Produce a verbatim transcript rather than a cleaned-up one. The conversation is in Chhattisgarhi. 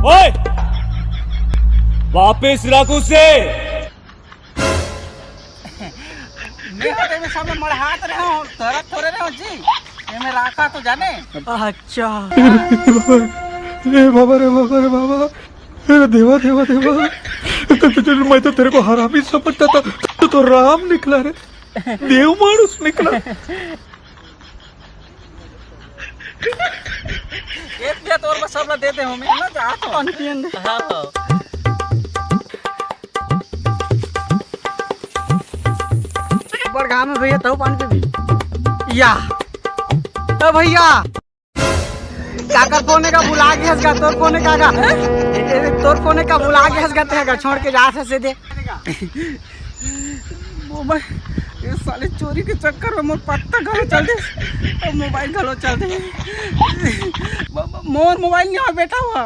ओए, वापस रख उसे। मैं तो एमे सब मढ़ात रहे हूँ, धरत थोड़े रहे हूँ जी। एमे राखा तो जाने। अच्छा। ए बाबा रे बाबा रे बाबा। ए देवा, देवा, देवा। तो, तो, तो, मैं तो तेरे को हरामी समझता था, तो, तो राम निकला रे। देव मानुष निकला। एक दिया तोर बस सब ला दे दे हमें ना, जा तो। पानी पियन दे। हाँ। बड़ घाम है भैया, तहु पानी पीबी। या। तो भैया, काकर फोन का भुला गए हस गा, तोर फोन का गा। ए, ए, तोर फोन का भुला गए हस गा, ते गा छोड़ के जा से दे। मोबाइल, ये साले चोरी के चक्कर में मोर पत्ता घलो चल दे, और मोबाइल घलो चल दे। मोर मोबाइल नहीं हो बेटा हुआ।